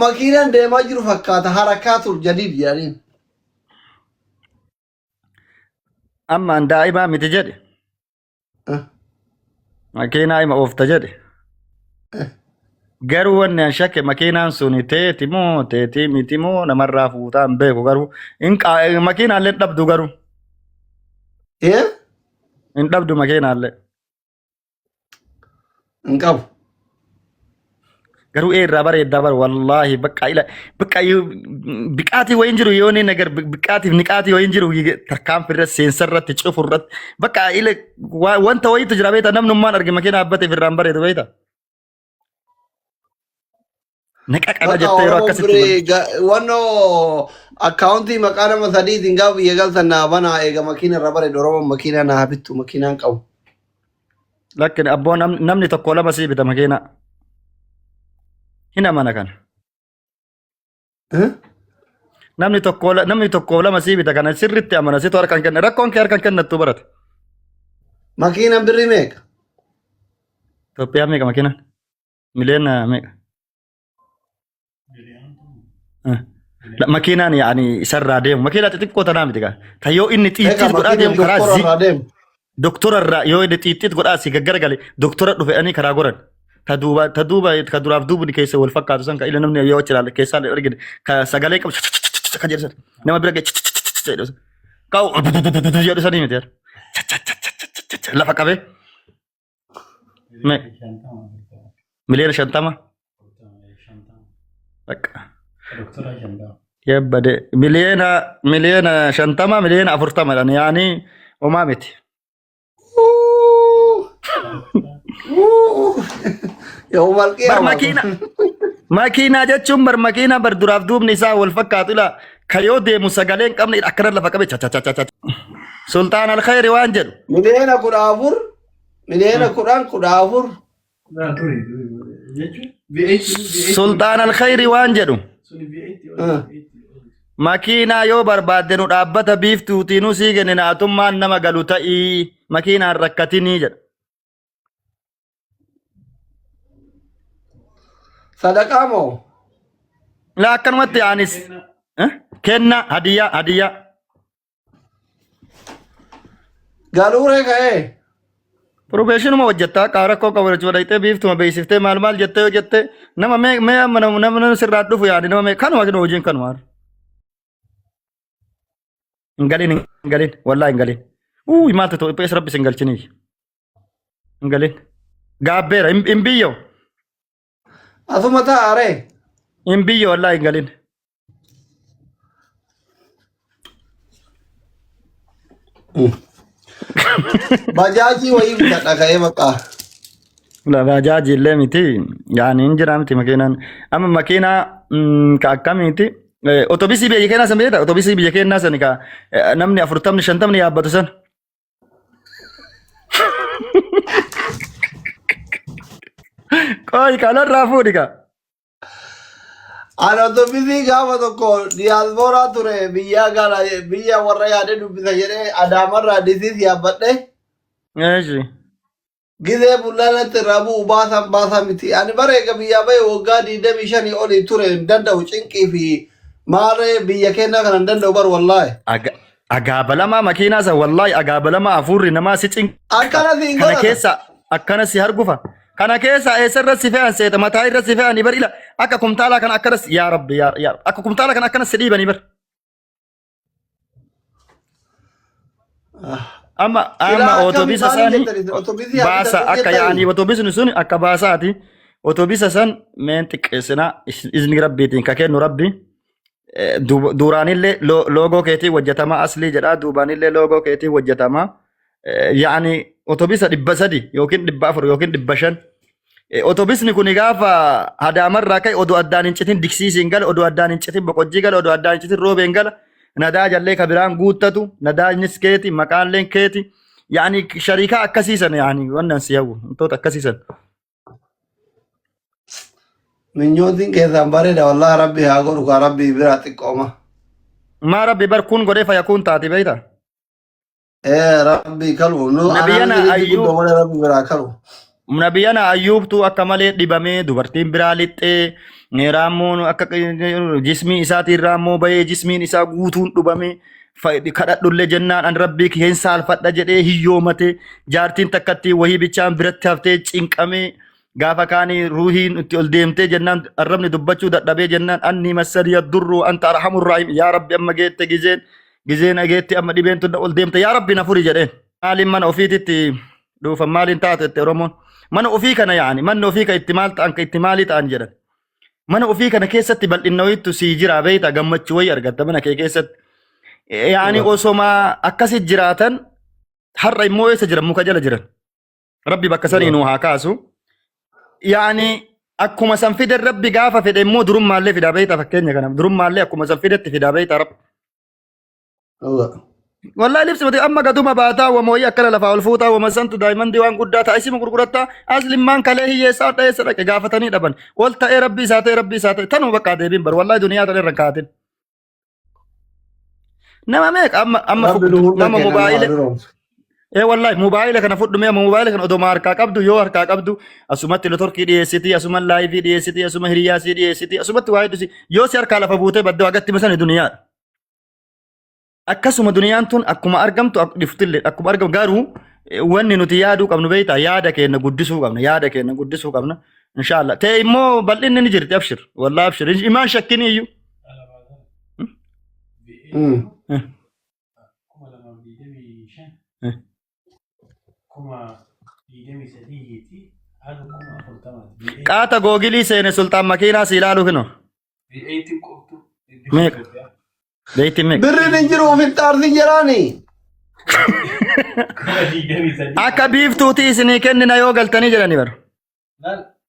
makiinaan deemaa jiru fakkaata harakaatul jadiid jedhaniin. Amma an daa'imaa miti jedhe. Makiinaa ima oofta jedhe. Garuu wanni an shakke makiinaan sun teeti moo teetii miti moo namarraa fuutaa hin beeku garuu hin makiinaallee hin dhabdu garuu Eh? hin dhabdu makiinaallee. Hin qabu. Garuu ee irraa bareeddaa bara wallaahi bakka ila bakka biqaatii wayiin jiru yoo inni nagar biqaatiif niqaatii wayiin jiru tarkaanfii irratti seensa irratti cufu irratti bakka ila wanta wayiitu jira beektaa namnummaan arge makiina dhaabbateef irraan bareedu beektaa. Naqa qaba Bakka jettee yeroo Oromoon akkasitti biree wannoo akkaawuntii maqaa nama sadiitiin gaafa biyya galtan naa banaa eega makiina irra bareedu Oromoon makiina naa bittu makiinaan qabu. Lakkin abboo namni tokko lama sii bita makiinaa. Hin amana kana. Eh? Namni tokko lama sii bita kana sirriitti amana situ harkaan kenna rakkoon kee harkaan kennattuu barate. Makiinaan birrii meeqa? Itoophiyaa meeqa makiinaan? Miliyoona meeqa? Eh. Makiinaan yaani isarraa deemu makiinaa xixiqqoo tanaa miti kaa. Ta yoo inni Egaa xiixxiit godhaa makiinaan deemu karaa doktora zi irraa deemu. doktora irraa yoo inni xiixxiit godhaa si gaggaragale doktora dhufe ani karaa goran. Ta duuba ta duuba ka duraaf duubni keessa wal fakkaatu san ka ila namni yoo achi ilaale keessaa illee argine ka sagalee qabu ka jedhu san nama bira ga'e jedhu san. Ka jedhu sanii miti. Lafa qabee. Miliyoona 50. Bakka. Yabbade miliyoona 50 miliyoona 40 dha yaani homaa miti. Yoo Bar malqii makiina makiinaa jechuun bar makiinaa bar duraaf duubni isaa wal fakkaatu ilaa ka yoo deemu sagalee hin qabne akkana lafa qabe cha cha cha cha. Sultaan Alkhayri waan jedhu. Miliyoona 14 miliyoona 10 14. Sultaan Alkhayri waan jedhu. Makiinaa yoo barbaadde nu dhaabbata biiftuutiinuu sii kennina atummaan nama galu ta'ii makiinaan rakkatinii jedha. Sadaqaa moo? Laa akkanumatti anis kenna hadiyyaa hadiyyaa. Galuuree ka'ee. Probeshinuma hojjettaa akka rakkoo qabu jechuudha. Dhaqxee biiftuma beeksiftee maal maal jettee yoo jette nama mee mee amma nama nama sirraa dhufu yaadi nama mee kanuma kennu hojiin kanuma. Hin galin hin galin wallaahi hin galin. Uuy maaltu ta'u eessa rabbi sin galchinii. Hin galin. Gaabbeera hin biyyoo. Asuma taa'aree. Hin biyyoo wallaahi hin galin. Bajaajii wayii bitadha ka'ee maqaa. La bajaajii illee miti yaani hin jira miti makiinaan amma makiinaa ka akkamiiti otobisii biyya keenyaa san beekta otobisii biyya keenyaa san ka namni 40 50 yaabbatu san qoy kanarraa fuudhi ka Ani otobisii gaafa tokko diyaaspooraa ture biyyaa gara biyya warra yaadee dubbisa jedhee Adaamarraa disiis yaabbadhe. Eeshi. Gizee bullaanatti irraa bu'u baasan baasaa miti. Ani bara eega biyyaa bahe waggaa 25 olii ture hin danda'u cinqii fi maarree biyya keenyaa kana hin danda'u bar wallaahi. Agaabalamaa makiinaa san wallaahi agaabalamaa hafuurri namaa si cinqa. Akkana si hin Kana godhata. keessa akkana si hargufa. Kana keessa eessarra si fe'an seeta mataa irra si fe'anii bar ila akka kumtaalaa kana akkana si- yaa rabbi yaa yaa akka kumtaalaa kana akkana si dhiibanii bar. Amma Silaa amma akkami otobisa maali sani jettani? Otobisii haa baasa bitadhu akka jettani? yaa'anii otobisni sun akka baasaati. Otobisa san meen xiqqeessinaa izni rabbiitiin ka kennu rabbi. Duraanillee loogoo keetiin hojjetama aslii jedhaa duubaanillee loogoo keetiin hojjetama. Yaa'anii otobisa 300 yookiin 400 yookiin 500. Otobisni kun gaafa hadaamarraa ka'e oduu addaan hin citin diksiisiin gala oduu addaan hin citin boqojjii gala oduu addaan hin citin roobeen gala nadaa jallee ka biraan guuttatu nadaajnis keeti maqaalleen keeti yaani shariikaa akkasiisan yaani wannan si hawwu wantoota akkasiisan. Minyootiin keessaan bareeda wallahi rabbi haa godhu kaa rabbi biraa xiqqooma. Maa rabbi bar kun godhee fayakuun taati beekta. Ee rabbi kalu nu anaan Nabiyana isinitti Ayyuub guddoo malee rabbi biraa kalu. Nabiyana Ayyuubtu akka malee dhibamee dubartiin biraa lixxee Raammoon akka jismii isaatiin raammoo bahee jismiin isaa guutuun dhubame kadhadhullee jennaan an rabbii kiyya hin saalfadha jedhee hiyyoomate jaartiin takkatti wahii bichaan biratti haftee cinqamee gaafa kaanii ruuhiin itti ol deemtee jennaan arrabni dubbachuu dadhabee jennaan anni massaniya durru anta arhamur raahim yaa rabbi amma geette gizeen gizeen geette amma dhibeen tun ol deemte yaa rabbi na furi jedheen maaliin mana ofiititti dhuufan maaliin taatu jette Oromoon. Mana ofii kana yaa'ani manni ofii kan itti maal ta'an kan itti maalii ta'an jedhan. Mana ofii kana keessatti bal'inna wayiitu sii jira beekta gammachuu wayii argatta mana kee keessatti. Yaa'ani osoma akkasi jiraatan har'a immoo eessa jiran muka jala jiran. Rabbi bakka sanii nuu haa kaasu. Yaa'ani akkuma san fide rabbi gaafa fedhe immoo durummaallee fidaa beekta fakkeenya kana durummaallee akkuma san fidetti fidaa beekta rabbi. Allah. Wallahi libsi mati amma gaduma baataa wama wayii akkana lafaa ol fuutaa wama santu daa'imman waan guddaa ta'a isima gurgurattaa aslimmaan kalee hiyyeessaa dha eessa dhaqe gaafatanii dhaban ol ta'ee rabbi isaa ta'e rabbi isaa ta'e tanuma bakka deebiin bar wallahi duniyaa tana irra hin kaatin. Nama meeqa amma amma Rabbi nu hunda nama keenya nu haa mobaayila duroomsu. Ee wallahi mobaayila kana fudhu mee mobaayila kana odoma harkaa qabdu yoo harkaa qabdu asumatti lotorkii dhiyeessitii asuma laayivii dhiyeessitii asuma hiriyaasii dhiyeessitii asumatti waa heddusi yoo si harkaa lafa buutee baddoo agatti masani duniyaadha. Akkasuma duniyaan tun akkuma argamtu dhiftillee akkuma argamu garuu wanni nuti yaaduu qabnu beektaa yaada keenya guddisuu qabna yaada keenya guddisuu qabna inshaallah ta'e immoo bal'inni ni jirti abshir wallahi abshir imaan shakkinii iyyuu. 2025 2023ti haga 40,000ti. Qaata googilii seene sultaan makiinaa si ilaaluu kino. V8 qoftu Meeqa? Beekti meeqa? Birriin hin jiru ofiin xaarsin jedhaani. 23,000. Akka biiftuuti isinii kennina yoo galtanii jedhani bara.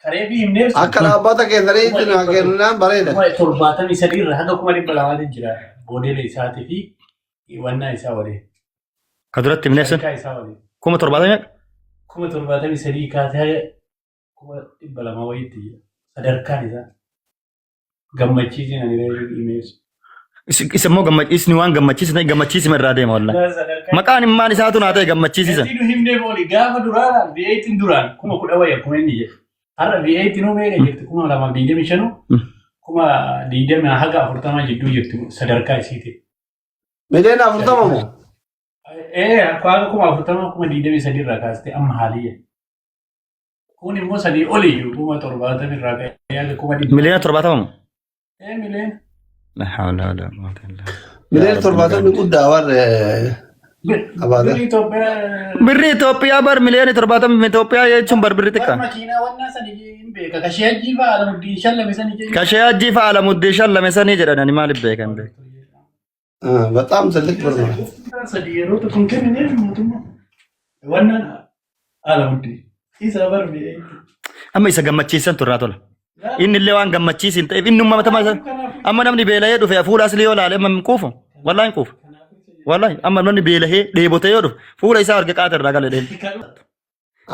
Karee fi himneef Akka dhaabbata keessanii itti naa kennaan bareeda. 73,000 irra haga 200,000 jira moodeela isaatii fi wannaa isaa waliin. Ka duratti himnee sun Sadarkaa isaa waliin. 70,000 meeqa? 73,000 kaasee haga 200,000 wayiitti jira. Sadarkaan isaa. Gammachiisin ani himeessu. Isa immoo gammachiisni waan gammachiisne gammachiisima irraa deema wallahi. Maqaan immaan isaatu naa ta'e gammachiisisan. Gatii nu himnee booli gaafa duraan V8 duraan 10,000 wayya akkuma inni jedhe. Har'a V8 nuu meeqa jirti 2025 20,000 haga 40 jidduu jirti sadarkaa isiiti. 40,000,000 moo? Ee haga 40,000 23,000 irraa kaastee amma haaliyya. Kun immoo sanii oli iyyuu 70,000 irraa ka'ee haga 100,000. 70,000,000 moo? Ee miliyoona. La hawla wala quwwata illa billah. 70,000,000 guddaa warre abaada. Birri Itoophiyaa. Birri Itoophiyaa bar 70,000,000 Itoophiyaa jechuun bar birri Bar xiqqaa. makiinaa wannaa sanii hin beeka. Kashee hajjii fa'a Alamuddiin shallame sanii jedhu. Kashee hajjii fa'a Alamuddin shallame sanii jedhan ani maaliif beekan beeku. በጣም ትልቅ ብር ነው። Sadii yeroo tokko hin kennineef mootummaa. Wannaan Alamuddiin. Isa bar mi'ee. Amma isa gammachiisan turraa tola. Inni illee waan gammachiisin ta'eef inni ummata mataa amma namni beela'ee dhufe fuula asli yoo ilaale amma hin quufu. Wallahi hin quufu. Wallahi amma namni beela'ee dheebotee yoo dhufe fuula isaa arge qaata irraa gale dheelu.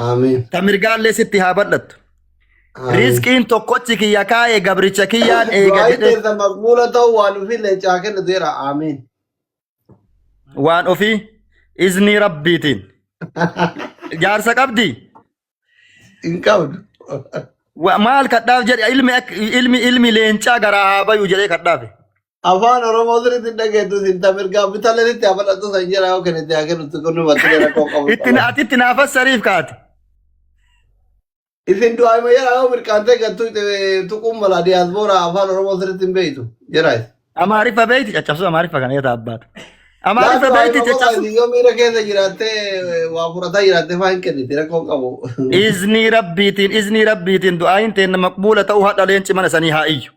Amiin. Ta mirgaallee sitti haa bal'attu. Amiin. Rizqiin tokkochi kiyya kaa'e gabricha kiyyaan eega Du'aayi jedhee teessan maqbuula ta'u waan ofii leencaa kennitu jira. Amiin. waan ofii iznii rabbiitiin. Jaarsa qabdi. Hin qabdu. Maal kadhaaf jedhe ilmi ilmi ilmi leencaa garaa haa bayu jedhee kadhaafe. Afaan Oromoo sirriitti hin dhageettu isin ta mirgaa bitallee haa bal'attu san jira yoo kennite haa kennitu kun battee rakkoo qabu. Itti ati itti naa fassariif kaate. Isin du'aa ima jira yoo mirqaantee gattu tuquun mala diyaaspoora afaan Oromoo sirriitti hin beektu jira. Amaariffa beeyti caccabsu Amaariffa kana yoo taabbaatu. Amaariffa beeyti caccabsu. Yoo miira keessa jiraattee waa fudhataa jiraattee faa hin kenniti rakkoo qabu. Iznii rabbiitiin iznii rabbiitiin du'aayin teenna maqbuula ta'uu hadha leenci mana sanii haa iyyu.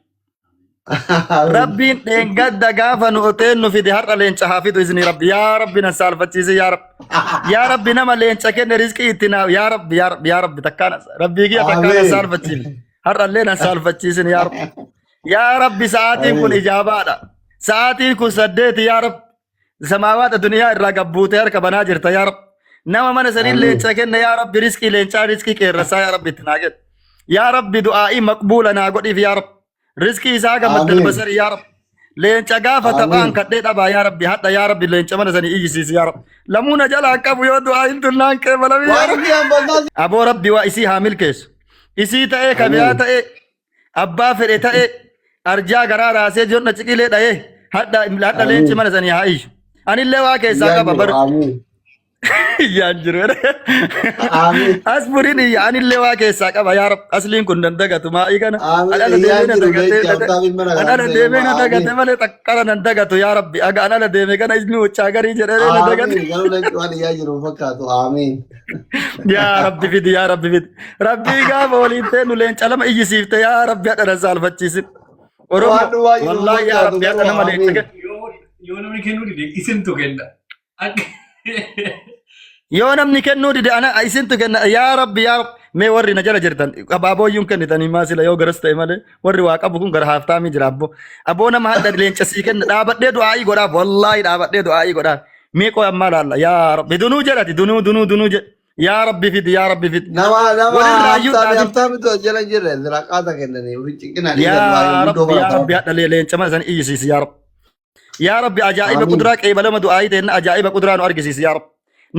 Rabbiin dheengadda gaafa nu oteen nu fide har'a leenca haa fidu iznii rabbi yaa rabbi nan saalfachiise yaa rabbi. Yaa rabbi nama leenca kenne rizqii itti naa yaa rabbi yaa rabbi yaa rabbi takkaan rabbii kiyya takkaan nan Amiin. saalfachiifne har'allee nan saalfachiisin yaa rabbi. Yaa rabbi sa'aatiin kun Amiin. ijaabaadha. Sa'aatiin kun 8 yaa rabbi. Samaawaata duniyaa irraa gabbuutee harka banaa jirta yaa rabbi. Nama mana sanii Amiin. leenca kenne yaa rabbi rizqii leencaa rizqii qeerransaa yaa rabbi itti naa kenni. Yaa rabbi du'aa'ii maqbuula naa godhiif yaa rabbi. Rizqii isaa gammadda Amiin. albasari yaa rabbi. Leenca gaafa taphaan Amiin. kadhee dhabaa yaa rabbi hadha yaa rabbi leenca mana sanii iyyisiisi yaa rabbi. Lamuuna jalaa qabu yoo du'aa'iin tun naan qeebalami yaa Waan rabbi. ofii hambasnaa Aboo rabbi waa isii haa milkeessu. Isii ta'ee kabiraa Amiin. ta'ee Abbaa fedhe ta'e arjaa garaa raasee jonna ciqilee dha'ee hadha hadha leenci Amiin. mana sanii haa iyyu. Anillee waa keessaa Iyyaan qaba jiru. bar Amiin. iyyaan jiru. Amiin. Asburiin iyya anillee waa keessaa qaba yaa Rab asliin kun dandagatu maa'ii kana. Amiin. An ala Iyyaan deemee na jiru dagatee leenci habtaamiin mana an kana ala ta'e deemee na amma. dagate Amiin. malee takkara nan dagatu yaa Rabbi aga an ala deeme kana isni wuccaa garii jedhee na dagate. Amiin. Garuu leenci waan iyyaa jiru hin fakkaatu. Amiin. Yaa Rabbi fidi yaa Rabbi fidi. Rabbii gaafa waliin teennu leenca lama iyyisiifte yaa Rabbi hadha na saalfachiisin. Oromoo Waan dhumaa jiru hin wallaahi yaa fakkaatu Rabbi hadha garuu nama leenca amiin. kenna. Yoo namni kennuu dide isintu kenna. Yoo namni kennuu dide ana isintu kenna yaa Rabbi yaa Rabbi mee warri na jala jirtan abaabooyyuun kennitanii maa sila yoo garas ta'e malee warri waa qabu kun gara haaftaamii jira abboo. Aboo nama hadha leenca sii kenna dhaabadhee du'aa'ii godhaaf wallaahi dhaabadhee du'aa'ii godhaaf. Mee qoy ammaa laalla yaa Rabbi dunuu jedhati dunuu dunuu dunuu jedhi yaa Rabbi fidi yaa Rabbi fidi. Nama nama Walirraayyuu haftaami dhaabin haftaamitu as jala hin jirre ziraqaata kennanii ofi cinqinaa dhiisan yaa baay'ee guddoo Rabbi yaa bara Rabbi hadha leenca mana sana iyyisiisi yaa Rabbi. Yaa Rabbi ajaa'iba Amiin. quduraa qeebalama du'aayii teenna ajaa'iba quduraa nu argisiisi yaa Rabbi.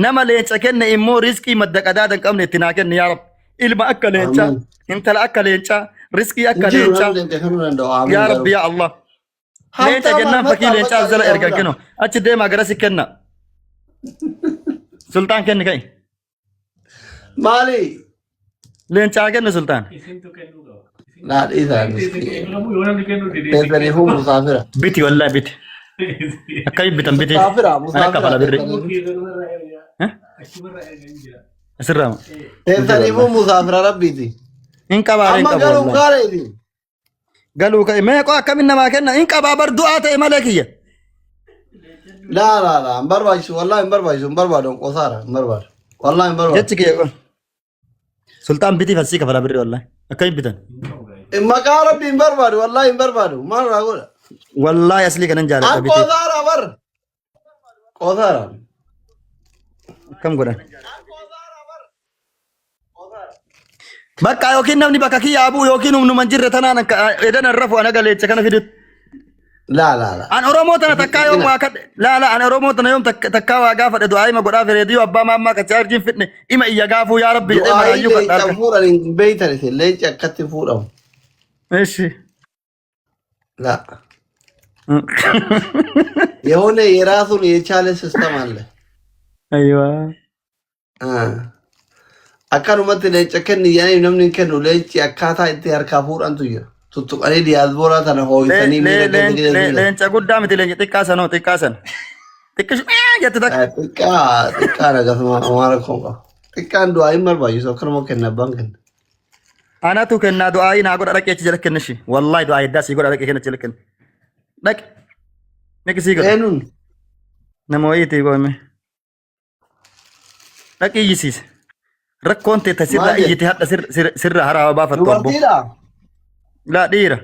Nama leenca kenne immoo rizqii madda qadaada hin qabne itti naa kenne yaa Rabbi. Ilma akka leencaa, Amiin. intala akka leencaa, rizqii Hin akka jiru leencaa. namni leenca kennuu danda'u. Amiin Yaa Rabbi garuu. yaa Allah. Leenca Haftaama jennaan fakkii bakka leencaa bakka as jala ergan dhiisaa kenu. Achi deemaa garasi kenna. Sultaan kenni ka'i. Maali? Leencaa kennu sultaan. Isintu kennuu qaba. Naa dhiisaa Isin miskiin. kennuu yoo namni kennuu dide isin Teessaniifuu kennu. musaafira. Biti wallahi biti. Akkamiin bitan biti. Musaafira Ana musaafira kafala birri. teessaniifuu. Eh? Asirraa. Teessaniifuu musaafira rabbiiti. Hin qabaa hin Amma qabu garuu wallahi. kaareeti. Galuu ka'e mee qoo akkamiin namaa kenna hin qabaa bar du'aa ta'e malee kiyya. Laa laa laa hin barbaachisu wallaahi hin barbaachisu hin barbaadu qosaara hin barbaadu. Wallaahi hin barbaadu. Jechi kiyya kun. Sultaan bitii fassii kafala birri wallahi. Akkamiin bitan? Maqaa rabbi hin barbaadu wallaahi hin barbaadu maal irraa godha. Wallahi aslii kanan jaaladha An bitii. qosaara bar. Qosaara. Akkam godhan? Bakka yookiin namni bakka kiyya abuu yookiin humnuma hin jirre tanaan akka edan rafu ana galeecha kana fidutti. Laa laa laa. An Oromoo tana takkaa yoom waa kadhe laa laa an Oromoo tana yoom takkaa waa gaafadhe du'aa ima godhaa reediyoo abbaa maammaa ka chaarjiin fidne ima iyya gaafuu yaa rabbi jedhee Du'aayii maraayyuu kadha leenca harka. fuudhan hin beeytan isin leenci akkatti fuudhamu. Eshi. Laa. የሆነ የራሱን የቻለ ሲስተም አለ። Ayyoo. Akkanumatti leenca kenni jedhanii namni hin kennu leenci akkaataa itti harkaa fuudhantu jira. Tuttuqanii diyaasbooraa tana hoo'isanii miira keessa geessu. Leenca guddaa miti leenca xiqqaa sanoo xiqqaa sana. Xiqqishu jette takka. Xiqqaa xiqqaan akkasuma amaara kun qabu. Xiqqaan du'aa hin barbaachisu akkanuma kenna abbaan kenna. Anatu kennaa du'aayii naa godha dhaqee achi jala kenna ishii. Wallaahi du'aa heddaa sii godha dhaqee kenna achi jala kenna. Dhaqi. Dhaqi sii godha. Eenyuun Nama wayiitii goome. Dhaqi iyyisiise. Rakkoon tee ta sirraa Maal jedhe? iyyite hadha sirra haraaba baafattu abboo. Dubartiidha? Laa dhiira.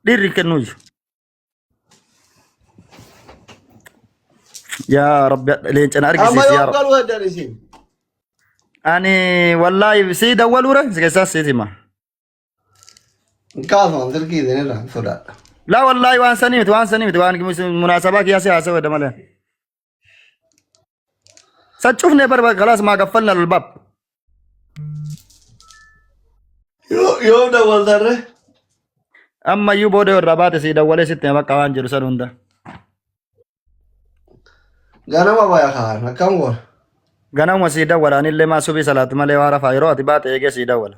Dhiirri hin kennuu jiru. Yaa Rabbi leenca na Amma argisiisi yaa yoom Rabbi. galuu heddan isin? Ani wallaahi sii dawwaluura si keessaa siit hima. Hin kaasu silkii isinirra hin sodaadha. Laa wallaahi waan sanii miti waan sanii miti waan munaasabaa kiyyaa si haasawaa malee. San cufnee barba kalaas maa gaffalna albaab. Yoom dawwaltarre? Ammayyuu booda yoo irraa baate sii dawwalee sitti hima bakka waan jedhu san hunda. Ganama baya kaan akkam goona? Ganamuma sii dawwala anillee maa subii salaatu malee waa rafaa yeroo ati baate eegee sii dawwala.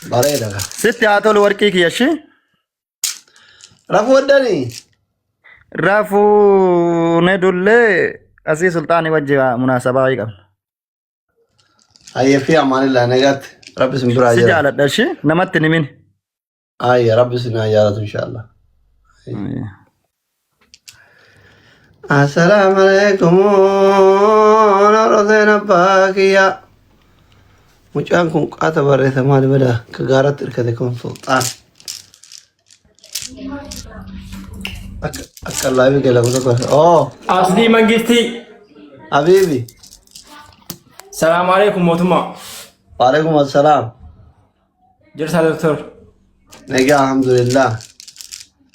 Bareeda kaa. Sitti haa tolu warqii kiyya ishii. Rafuu heddanii? Rafuu ne dullee asii sulxaanii wajji munaasabaa wayii qabna. Hayyee fi amaanillah nagaatti. Rabbi isin biraa Si jira. jaaladha ishii namatti hin himin. Hayyee rabbi isin haa jaalatu inshaallah. Assalaamu alaikum Noroseen abbaa kiyya. Mucaan kun qaata barreessa maali bada ka gaaratti hirkate kun sulxaan. Akka akka laabii gala kuta kuta. Oh Asli Mangistii. Habibi. Salaamu alaikum mootummaa. Waalaikum assalaam. Jirsaa doktor. Nagaa alhamdulillah.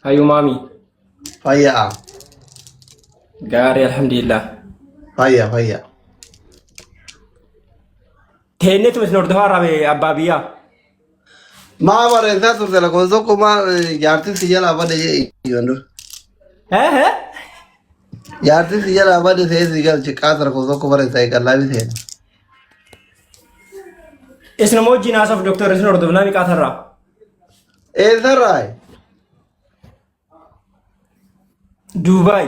Hayyuu maami. Fayyaa. Gaarii alhamdulillah. Fayyaa fayyaa. Teenneetuma isin hordofaa irraa bee abbaa biyyaa. Maa barreessaa turte lakkoofsa tokko maa jaartiin si jalaa bade jee iyyuu dur. Hee hee. Jaartiin si jalaa bade se'ee si galche qaasa lakkoofsa tokko barreessaa eegallaa biseen. Isinuma wajjin haasa'uuf doktor isin hordofnaa miqaatarraa. Eessarraa? Duubaay.